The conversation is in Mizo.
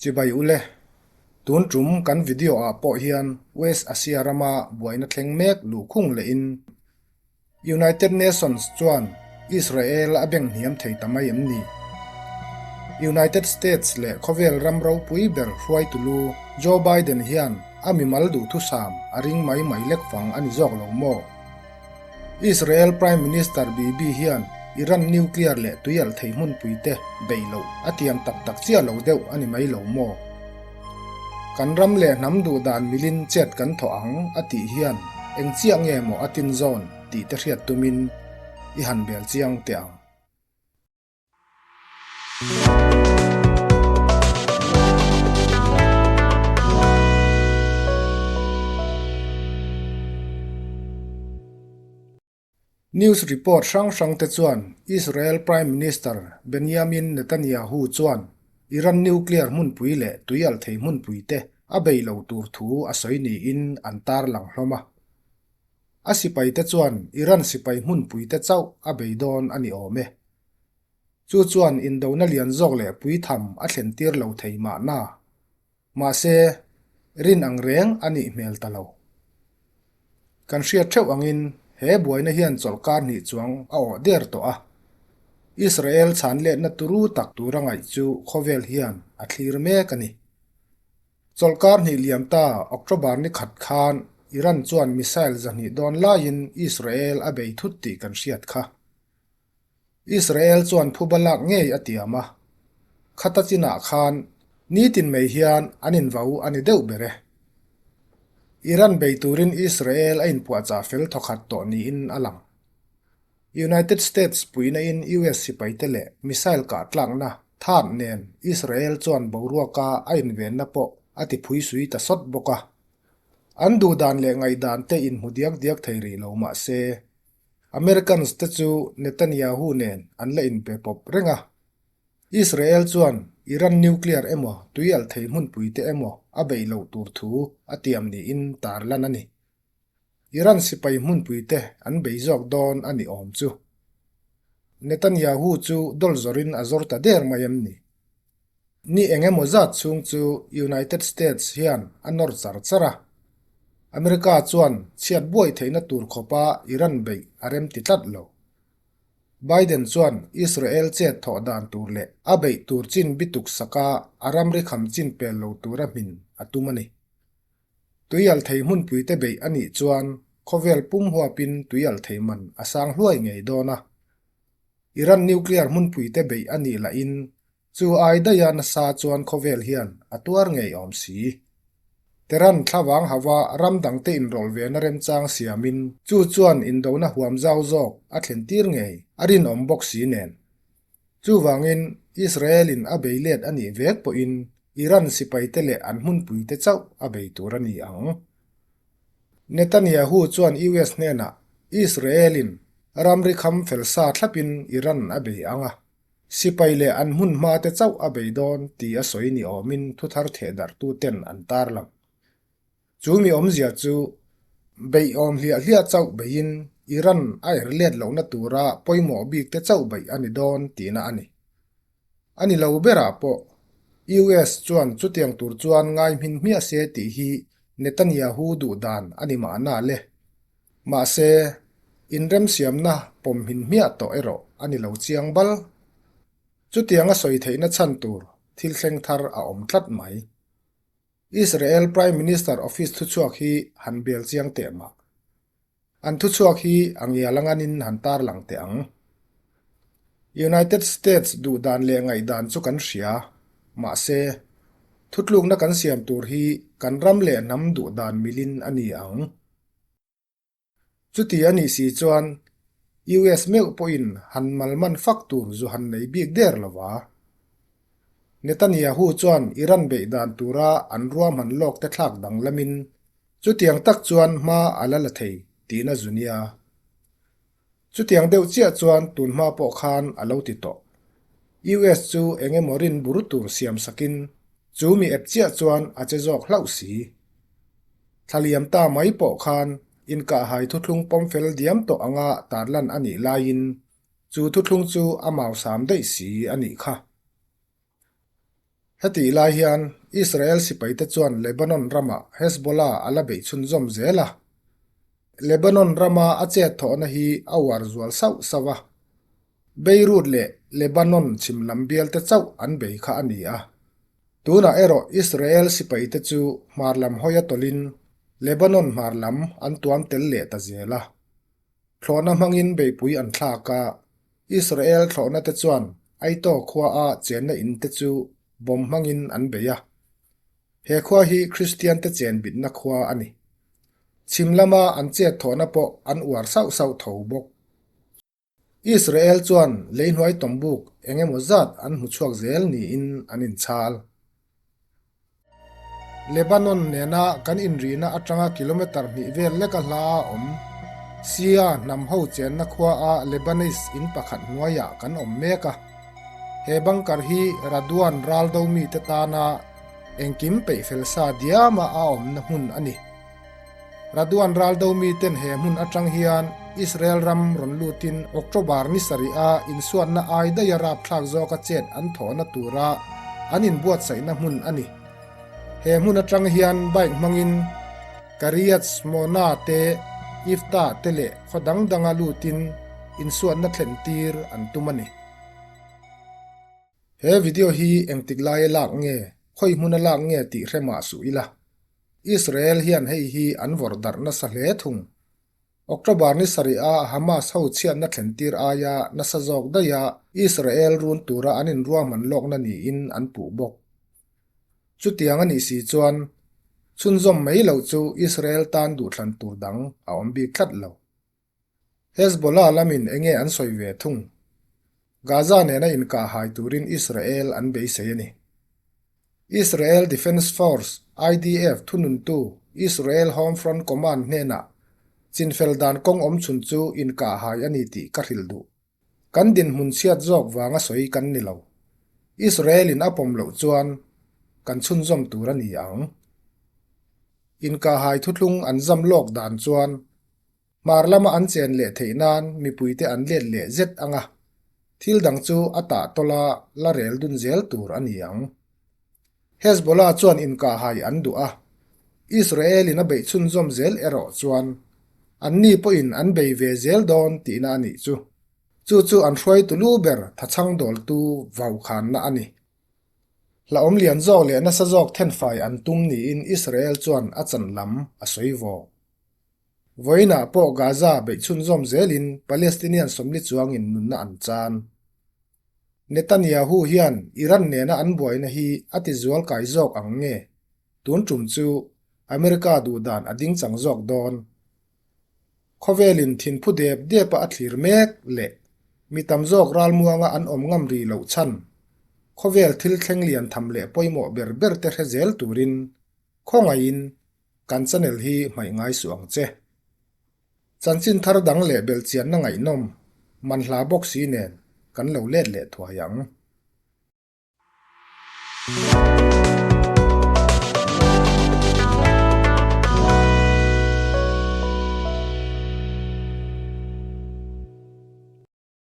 Chibai ule, tun tum kan video ah pawh hian West Asia rama buaina thleng mek luhkhung lehin United Nations chuan Israel a beng hniam thei ta mai em ni? United States leh khawvel ram ropui ber hruaitu lu Joe Biden hian a mimal duhthusam a ring mai mai lek fang a ni zawk lo maw? Israel Prime Minister Bibi hian Iran nuclear leh tuialh thei hmunpui te beih loh a tiam tak tak chiah lo deuh a ni mai lo maw? Kan ram leh hnam duh dan milin chet kan thawh ang a tih hian eng chiah nge maw a tin zawn tih te hriat tumin i han bel chiang teh ang. News report hrang hrang te chuan Israel Prime Minister Benjamin Netanyahu chuan Iran nuclear hmunpui leh tuialhthei hmunpui te a bei lo tur thu a sawi niin an tarlang hlawm a. A sipaite chuan Iran sipai hmunpuite chauh a bei dawn a ni awm e. Chu chuan indona lian zawk leh puitham a thlen tir lo thei mahna. Mahse, rin ang reng a nih hmel ta lo. Kan hriat theuh angin he buaina hian chawlhkar hnih chuang a awh der tawh a. Israel chhan letna turu tak tura ngaih chu khawvel hian a thlir mek a ni. Chawlhkar hnih liam ta October ni khat khan Iran chuan missile zahnih dawn laiin Israel a bei thut tih kan hriat kha. Israel chuan phuba lak ngei a tiam a, khata chinah khan nitin mai hian an invau a ni deuh ber e. Iran bei turin Israel a inpuahchah fel thawkhat tawh niin a lang. United States puihna-in US sipaite leh missile kah tlakna that nen Israel chuan boruaka a invenna pawh a ti phuisui ta sawt bawk a. An duhdan leh ngaihdan te inhmu diak diak thei rih lo mah se, Americans te chu Netanyahu nen an la inpe pawp reng a. Israel chuan Iran nuclear emaw tuialh thei hmunpui te emaw a beih loh tur thu a tiam niin tarlan a ni. Iran sipai hmunpui te an bei zawk dawn a ni awm chu. Netanyahu chu dawl zawrin a zawr ta der mai em ni? Ni eng emaw zat chhung chu United States hian a nawr char char a. America chuan chhiat buai theihna tur khawpa Iran beih a rem ti tlat lo. Biden chuan Israel chet thawh dan tur leh a beih tur chin bituk saka a ramri kham chin pel lo tura hmin a tum a ni. Tuialthei hmunpuite beih a nih chuan khawvel pum huapin tuialthei man a sang hluai ngei dawn a. Iran nuclear hmunpuite beih a nih lahin chu ai daiha nasa chuan khawvel hian a tuar ngei awm si. Tehran thlavang hava ram dangte inrawlh vena remchang siamin chu chuan indona huam zau zawk a thlen tir ngei a rinawm bawk si nen. Chuvangin Israel-in a bei let a nih vek pawhin Iran sipaite leh an hmunpuite chauh a bei tur a ni ang. Netanyahu chuan US hnenah Israel-in ramri kham fel sa thlapin Iran a bei ang a, sipai leh an hmun hmate chauh a bei dawn tih a sawi ni awmin thuthar thehdarhtuten an tarlang. Chu mi awmzia chu beihawm hliah hliah chauh beihin Iran a er let lohna tura pawimawh bikte chauh beih a ni dawn tihna a ni. A ni lo berah pawh US chuan chutiang tur chuan ngai hmin hmiah se tih hi Netanyahu duh dan a ni mahna le. Mahse, inremsiamna pawm hmin hmiah tawh erawh a ni lo chiang bal. Chutiang a sawi theihna chhan tur thil thleng thar a awm tlat mai. Israel Prime Minister office thuchhuak hi han bel chiang teh mah. An thuchhuak hi a ngial anganin han tarlang teh ang. United States duhdan leh ngaihdan chu kan hria. Mahse, thutlukna kan siam tur hi kan ram leh hnam duhdan milin a ni ang. Chuti a nih si chuan US meuh pawhin han malman fak tur zu han nei bik der lo va. Netanyahu chuan Iran beih dan tura an ruahman lawk te thlak danglamin chutiang tak chuan hma a la la thei tihna zu nia. Chutiang deuh chiah chuan tun hma pawh khan a lo ti tawh. US chu eng emaw rin bur tur siam sakin chu mi ep chiah chuan a che zawk hlauh si. Thlaliam ta mai pawh khan inkahhai thuthlung pawm fel diam tawh anga tarlan a nih laiin chu thuthlung chu a mausam daih si a nih kha. Hetih lai hian Israel sipaite chuan Lebanon ramah Hezbollah a la beih chhunzawm zel a. Lebanon rama a chet thawhna hi a uar zual sauh sauh a. Beirut leh Lebanon chhim lam bialte chauh an bei kha a ni a. Tunah erawh Israel sipaite chu hmar lam hawi a tawlhin Lebanon hmar lam an tuam tel leh ta zel a. Thlawhna hmangin beihpui an thlak a, Israel thlawhna te chuan Aito khua a chenna in te chu bomb hmangin an bei a. He khua hi Kristian te chen bitna khua a ni. Chhim lama an chet thawhna pawh an uar sauh sauh tho bawk. Israel chuan leihnuai tawmbuk eng emaw zat an hmu chhuak zel niin an inchhal. Lebanon nena kan inrihna atanga kilometre hnih vel leka hla a awm. Shia hnam ho chenna khuaa Lebanese in pakhat hnuaiah kan awm mek a. He bunker hi Radwan raldo mite tana engkim peihfel sa diama a awmna hmun a ni. Radwan raldo miten he hmun atang hian Israel ram rawn lutin October ni sarih a insuatna ai daih a rapthlak zawka chet an thawhna tura an inbuatsaihna hmun a ni. He hmun atang hian bike hmangin Kiryat Shmona te, Iftah te leh khaw dang danga lutin insuatna thlen tir an tum a ni. He video hi engtik laia lak nge, khawi hmuna lak nge tih hre mah suh ila. Israel hian hei hi an vawrh darh nasa hle thung. October ni sarih a Hamas ho chhiatna thlen tir aia nasa zawk daiha Israel run tura an inruahman lawkna niin an puh bawk. Chutiang a nih si chuan chhunzawm mai loh chu Israel tan duhthlan tur dang a awm bik tlat lo. Hezbollah lamin enge an sawi ve thung? Gaza nena inkah hai turin Israel an beisei a ni. Israel Defense Force, IDF, thununtu Israel Home Front Command hnenah chinfel dan kawng awm chhun chu inkah hai a ni tih ka hrilh duh. Kan dinhmun chhiat zawk vanga sawi kan ni lo. Israel-in a pawm loh chuan kan chhunzawm tur a ni ang. Inkah hai thuthlung an zam lawk dan chuan Hmar lama an chen leh theih nan mipuite an let leh zet ang a, thil dang chu a tah tawla la rel dun zel tur a ni ang. Hezbollah chuan inkahhai an duh a, Israel-in a beih chhunzawm zel erawh chuan anni pawhin an bei ve zel dawn tihna a nih chu. Chu chu an hruaitu lu ber thachhang dawltu vaukhanna a ni. Hlauhawm lian zawk leh nasa zawk thenfai an tum niin Israel chuan a chan lam a sawi vawk. Vawiinah pawh Gaza beih chhunzawm zelin Palestinian sawmli chuangin nunna an chan. Netanyahu hian Iran nena an buaina hi a ti zual kai zawk ang nge? Tun tum chu America duhdan a ding chang zawk dawn. Khawvelin thinphu dep depa a thlir mek leh mi tam zawk ralmuanga an awm ngam ri loh chhan khawvel thil thleng lian tham leh pawimawh ber ber te hre zel turin khawngaihin Kan channel hi hmaih ngai suh ang che. Chanchin thar dang leh belhchianna ngaihnawm, manhla bawk si nen kan lo let leh thuai ang.